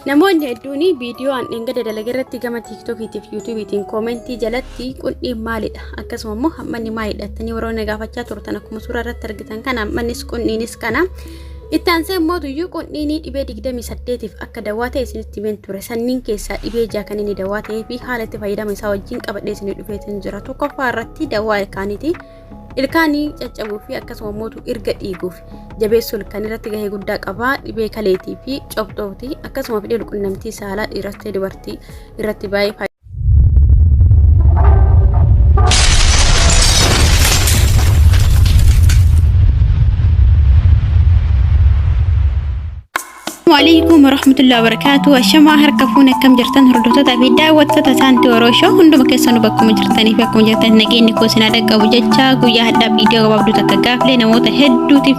Namoonni hedduun viidiyoo an dheengadda dalage irratti gama tiiktokiitiif yuutuubiitiin koomentii jalatti qundhiin maalidha akkasuma immoo hammanni maalidha jettanii warroonni gaafachaa turtan akkuma suuraa irratti argitan kana hammannis qundhiinis kana. Itti aansee immoo tuyyuu qundhiinii dhibee 28f akka dawaa ta'e isinitti himeen ture. Sanniin keessaa dhibee ja'a kan inni dawaa ta'ee fi haala itti fayyadama isaa wajjin qabadhee isinii dhufeetiin jira. Tokkoffaa irratti dawaa ilkaaniiti. Ilkaanii caccabuu fi akkasuma immoo irga dhiiguuf jabeessuu ilkaan irratti gahee guddaa qaba. Dhibee kaleetii fi cobxooti akkasuma fedhii walqunnamtii saalaa dhiiras ta'e dubartii irratti baay'ee Assalamu alaikum warahmatullahi wabarakatuh. Ashamaa harka fuune akkam jirtan hordoftoota fi daawwattoota saantii Oroshoo hunduma keessanuu bakkuma jirtanii fi akkuma jirtan nageenyi koo isin haa dhaqqabu jecha guyyaa hadhaa viidiyoo gabaabduu takka gaaflee namoota hedduutiif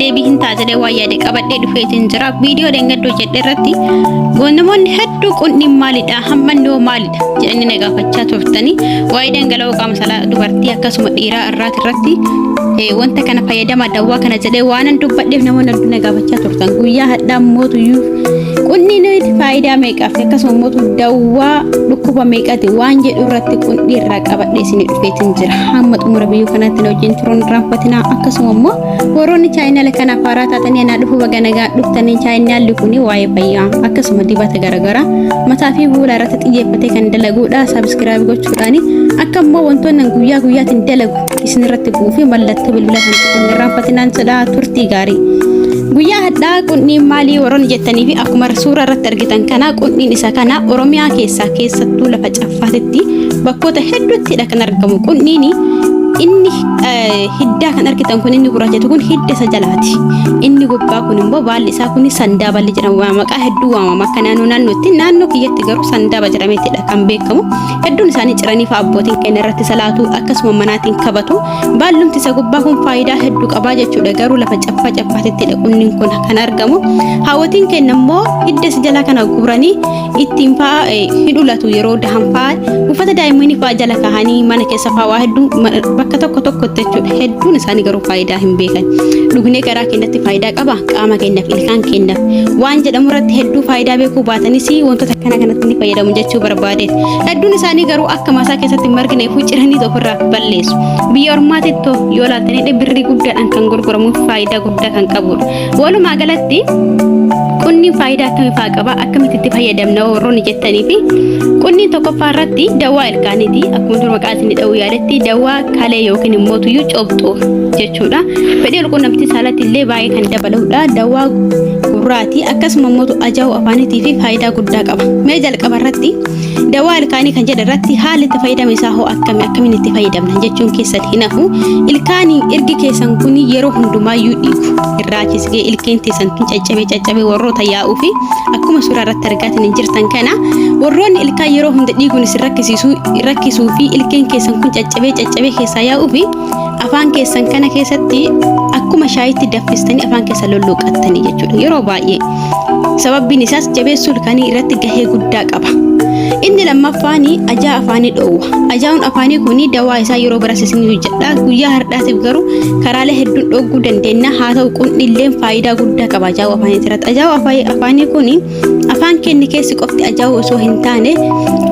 deebii hin ta'a jedhee waan yaade qabadhee dhufeetiin jira. Viidiyoo dheengaddoo jedhe irratti namoonni hedduu qunniin maalidha hammanni hoo maalidha jedhanii na gaafachaa turtanii waa'ee dhangala'oo qaama saalaa dubartii akkasuma dhiiraa irraati irratti wanta kana fayyadama dawwaa kana jedhee waanan dubbadheef namoonni hedduun na gaafachaa turtan guyyaa hadhaa mootuyyuu qunniin faayidaa meeqaa fi akkasuma mootu dawwaa dhukkuba meeqati waan jedhu irratti qundhii irraa qabadhee isinii dhufeetiin jira hamma xumura biyyuu kanatti na wajjin turuun irraanfatinaa akkasuma immoo warroonni chaayinaala kanaaf haaraa taatanii anaa dhufu baga nagaa dhuftanii chaayinaalli kun waa'ee fayyaa akkasuma dibata garaagaraa mataa fi fuula irratti xiyyeeffatee kan dalaguudha sabiskiraayib gochuudhaan akka immoo wantoonni guyyaa guyyaatiin dalagu isin irratti bu'uu fi mallattoo bilbila kan tuquun irraanfatinaan jedha turtii gaarii. Guyyaa hadhaa qundhiin maalii warroonni jettanii fi akkuma suura irratti argitan kana qundhiin isa kana Oromiyaa keessaa keessattuu lafa caffaatitti bakkoota hedduuttidha kan argamu. Qundhiin inni hiddaa kan argitan kun inni gurraachatu kun hidda isa jalaati. Inni gubbaa kun immoo baalli isaa kun sandaa balli jedhama. Maqaa hedduu waamama akka naannoo naannootti naannoo kiyyatti garuu sandaaba jedhameetidha kan beekamu. Hedduun isaanii ciranii fa'a abbootiin keenya irratti salaatu akkasuma manaatiin kabatu. Baallumti isa gubbaa kun faayidaa hedduu qabaa jechuudha. Garuu lafa caffaa caffaatittidha qunniin kun kan argamu. Haawwatiin keenya immoo hidda isa jalaa kana guuranii ittiin fa'a hin ulatu yeroo dahan fa'a uffata daa'immanii fa'a jala kaahanii mana keessa fa'a waa hedduu bakka tokko tokkotti jechuudha. Hedduun isaanii garuu faayidaa hin beekan. Dhugnee garaa keenyatti faayidaa qaba qaama keenyaaf ilkaan keenyaaf waan jedhamu irratti hedduu faayidaa beekuu baatanis wantoota akkana kanatti ni fayyadamu jechuu barbaadeet. Hedduun isaanii garuu akka maasaa keessatti hin margineefuu ciranii ofirraa balleessu. Biyya ormaatitti yoo ilaaltanii birrii guddaadhaan kan gurguramu faayidaa guddaa kan qabudha. Walumaa galatti qunniin faayidaa akkamii fa'aa qaba akkamitti itti fayyadamna warroonni jettanii fi qunniin tokkoffaa irratti dawaa ilkaaniiti akkuma dur maqaa isin dha'uu yaaletti dawaa kalee yookiin immoo tuyyuu cobxuu jechuudha. Fedhii walqunnamtii saalatti illee baay'ee kan dabaludha. Dawaa gurraati akkasuma immoo ajaa'uu afaaniitii fi faayidaa guddaa qaba. Mee jalqaba irratti Dawaa ilkaanii kan jedhe irratti haalli itti fayyadama isaa hoo akkami akkamiin itti fayyadamna jechuun keessan hin hafu. Ilkaanii irgi keessan kun yeroo hundumaayyuu dhiigu irraa chisgee ilkeen teessan tun caccabee caccabee warroota yaa'uu fi akkuma suuraa irratti argaatiin hin jirtan kana warroonni ilkaan yeroo hunda dhiiguun isin rakkisiisuu rakkisuu fi ilkeen keessan kun caccabee caccabee keessaa yaa'uu fi afaan keessan kana keessatti akkuma shaayitti danfistanii afaan keessan lolluuqattanii jechuudha yeroo baay'ee. Sababbiin isaas jabeessuu ilkaanii irratti gahee guddaa qaba. Inni lammaffaan ajaa afaanii dhoowwa. Ajaa'uun afaanii kun dawaa isaa yeroo biras isin hojjedha. Guyyaa har'aatiif garuu karaalee hedduun dhogguu dandeenya. Haa ta'u qundhilleen faayidaa guddaa qaba ajaa'uu afaanii irratti. Ajaa'uu afaanii kun afaan keenya keessi qofti ajaa'uu osoo hin taane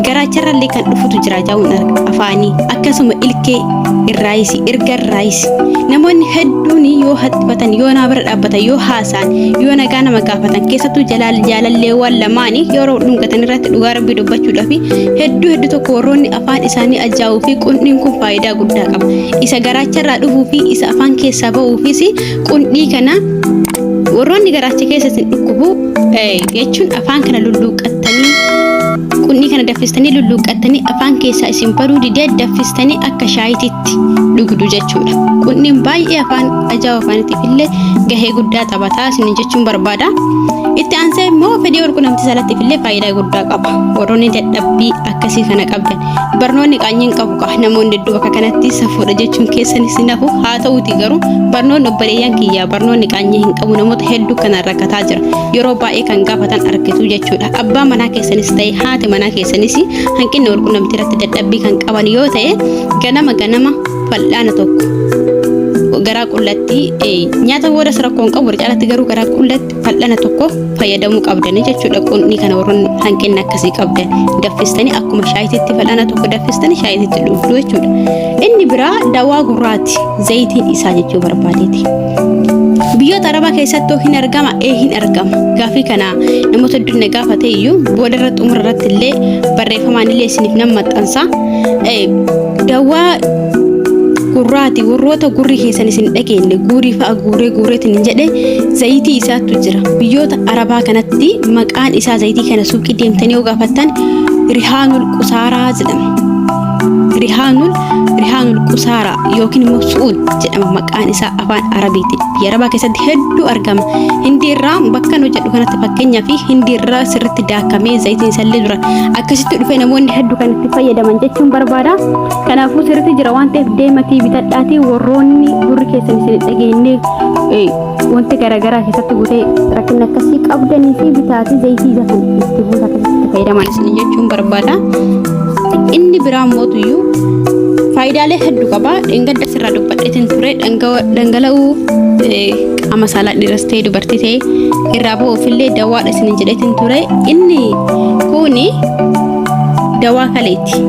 garaacharrallee kan dhufutu jira ajaa'uun afaanii. Akkasuma ilkee irraayis irga irraayis. Namoonni hedduun yoo haxxifatan yoo naa bira dhaabbatan yoo haasa'an yoo nagaa nama gaafatan keessattuu jaalalleewwan lamaanii yeroo dhungatan irratti dhugaa rabbii dubbachuudhaaf hedduu hedduu tokko warroonni afaan isaanii ajaa'uu fi qundhiin kun faayidaa guddaa qaba. Isa garaacharraa dhufuu fi isa afaan keessaa ba'uufis qundhii kana warroonni garaacha keessa isin dhukkubu jechuun afaan kana lulluuqqattanii qundhii kana daffistanii lulluuqqattanii afaan keessaa isin baduu didee daffistanii akka shaayitiitti dhugdu jechuudha. Qundhiin baay'ee afaan ajaa'u afaaniitiif illee gahee guddaa taphataa isin jechuun barbaada. Itti aansee immoo fedhii walqunnamtii saalaatiif illee faayidaa guddaa qaba. Warroonni dadhabbii akkasii kana qabdan barnoonni qaanyiin qabu qaba. Namoonni hedduu bakka kanatti safuudha jechuun keessanis hin hafu. Haa ta'uuti garuu barnoonni obboleeyyan kiyyaa barnoonni qaanyii hin qabu namoota hedduu kanaan rakkataa jira. Yeroo baay'ee kan gaafatan argitu jechuudha. Abbaa manaa keessanis ta'e haati manaa keessanis hanqinna walqunnamtii irratti dadhabbii kan qaban yoo ta'e ganama ganama fal'aana tokko Garaa qullatti nyaata boodas rakkoo hin qabu, caalatti garuu garaa qullatti fal'ana tokko fayyadamuu qabdanii jechuudha. Qunni kana warroonni hanqinna akkasii qabdan daffistanii akkuma shaayititti fal'ana tokko daffistanii shaayititti dhugdu jechuudha. Inni biraa dawaa gurraati, zayitiin isaa jechuu barbaadeeti. Biyyoota Arabaa keessatti hin argama? Ee, hin argama. Gaafii kana namoota hedduun na gaafate iyyuu booda irratti xumura irratti illee barreeffamaan illee isiniif nan maxxansa. Dawaa gurraati, warroota gurri keessan isin dhageenye guurii fa'a guuree guureetiin hin jedhe, zayitii isaatu jira. Biyyoota Arabaa kanatti maqaan isaa, zayitii kana suuqii deemtanii yoo gaafattan, Rihaanul Qusaaraa jedhama. Rihaanul Qusaaraa yookiin immoo Su'uud jedhama maqaan isaa afaan Arabiitiin. Biyya Arabaa keessatti hedduu argama. Hindii irraa bakka nu jedhu kanatti fakkeenyaa fi hindii irraa sirriitti daakamee zayitiin isallee dura akkasitti dhufee namoonni hedduu kan itti fayyadaman jechuun barbaada. Kanaafuu sirriitti jira waan ta'eef deematii bitadhaatii, warroonni gurri keessan isin dhageenye wanti garaagaraa keessatti guutee rakkina akkasii qabdanii fi bitaatii zayitii isa kan itti buusa akkasitti fayyadaman isin jechuun barbaada. Inni biraa mootuyyuu faayidaalee hedduu qaba. Dheengadda sirraa dubbadheetiin ture, dhangala'uu qaama saalaa dhiiras ta'e dubartii ta'e irraa bu'uufillee dawaadha isin jedheetiin ture. Inni kuni dawaa kaleeti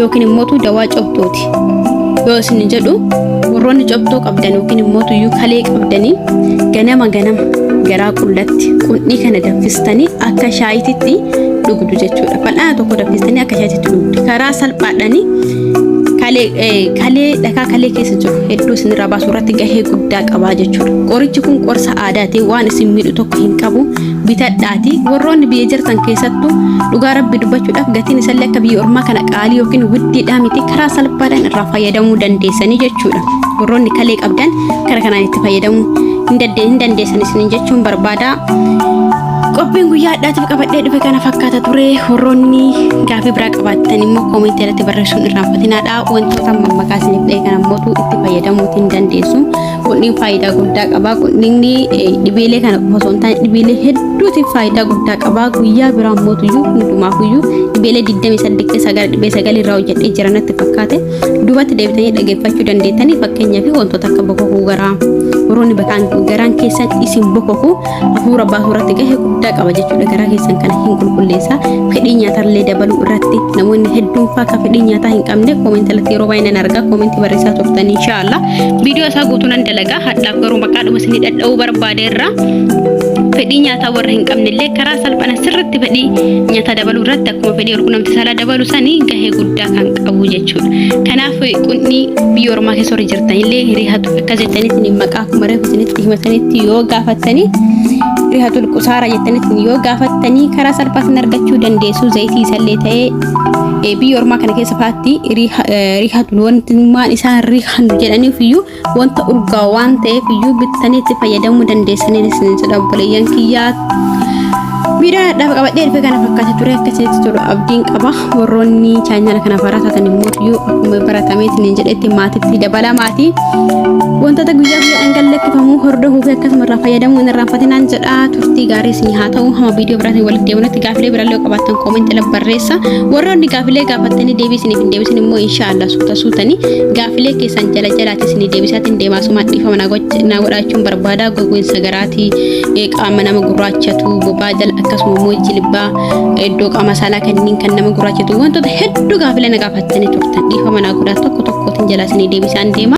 yookiin immoo dawaa cobxooti. Yoo isin jedhu, warroonni cobxoo qabdan yookiin immoo tuyyuu kalee qabdanii ganama ganama garaa qullatti qundhii kana danfistanii akka shaayititti dhugdu jechuudha. Fal'aana tokko danfistanii akka shaayititti dhugdu. Karaa salphaadhaanii kalee dhakaa kalee keessa jiru hedduu isinirraa baasuu irratti gahee guddaa qabaa jechuudha. Qorichi kun qorsa aadaati, waan isin miidhu tokko hin qabu, bitadhaati. Warroonni biyya jirtan keessattuu, dhugaa rabbi dubbachuudhaaf, gatiin isallee akka biyya ormaa kana qaalii yookiin widdiidhaa miti, karaa salphaadhaan irraa fayyadamuu dandeessanii jechuudha. Warroonni kalee qabdan karaa kanaan itti fayyadamuu hin dandeessan isin jechuun barbaada. Qophiin guyyaa addaatiif qabadhee dhufe kana fakkaata ture. Warroonni gaafii biraa qabaattan immoo koomentii irratti barreessuun irraanfatinaadha. Wantoota mammaqaa isiniif dha'e kana immoo itti fayyadamuutiin dandeessu. Qundhiin faayidaa guddaa qaba. Qundhiin dhibeelee kana qofa osoo hin taane dhibeelee hedduutiif faayidaa guddaa qaba. Guyyaa biraa mootuyyuu hundumaafuyyuu dhibeelee 28 keessaa gara dhibee 9 irraa hojjedhee jira natti fakkaate. Duubatti deebitanii dhaggeeffachuu dandeettanii, fakkeenyaaf wantoota akka bokokuu garaa, warroonni bakaan garaan keessan isin bokokuu hafuura baasuu irratti gahee guddaa qaba jechuudha. Garaa keessan kana hin qulqulleessa. Fedhii nyaatallee dabaluu irratti namoonni hedduun faa akka fedhii nyaataa hin qabne koomentii irratti yeroo baay'ee nan argaa, koomentii barreessaa turtan. Inshaallah viidiyoo isaa guutuu nan dalagaa, hadhaaf garuu maqaadhuma isinii dhadha'uu barbaadeerra. Fedhii nyaataa warra hin qabne illee karaa salphana sirritti fedhii nyaataa dabaluu irratti akkuma fedhii walqunnamtii saalaa dabalu sanii gahee guddaa kan qabu jechuudha. Kanaaf qundhii biyya ormaa keessa warri jirtan illee riihatu akkas jettanitti maqaa akkuma reefu isinitti himatanitti yoo gaafattanii, rihatul qusaara jettanitti yoo gaafattanii, karaa salphaatiin argachuu dandeessu. Zayitii isallee ta'ee biyya ormaa kana keessa faatti rihatul wantummaan isaan rihan jedhaniif iyyuu wanta urgaa'u waan ta'eef iyyuu bittanii itti fayyadamuu dandeessanii isin jedha. Obboleeyyan kiyyaa, viidiyoo addaaf qabadhee dhufe kana fakkaata ture, akkasitti tolu abdiin qaba. Warroonni chaanala kana haaraa taatan immoo iyyuu akkuma baratameetiin jedhetti maatitti dabalamaatii wantoota guyyaa guyyaadhaan gad lakkifamuu hordofuu fi akkasuma irraa fayyadamuu hin irraanfatinaan jedha. Turtii gaarii isin haa ta'u. Hama viidiyoo biraatiin walitti deebinutti gaafilee biraallee qabaattan koomentii irra barreessa. Warroonni gaafilee gaafattanii deebii isiniif hin deebisin immoo inshaallah suuta suutanii gaafilee keessan jala jalaatti isinii deebisaatiin deemaa. Sumaan dhiifama naa godhaachuun barbaada. Gogiinsa garaatii, qaama nama gurraachatu, bobaa jala, akkasuma immoo jilbaa, iddoo qaama saalaa kanneen kan nama gurraachatu, wantoota hedduu gaafilee na gaafattanii turtan, dhiifama naa godhaa, tokko tokkootiin jala isinii deebisaan deema.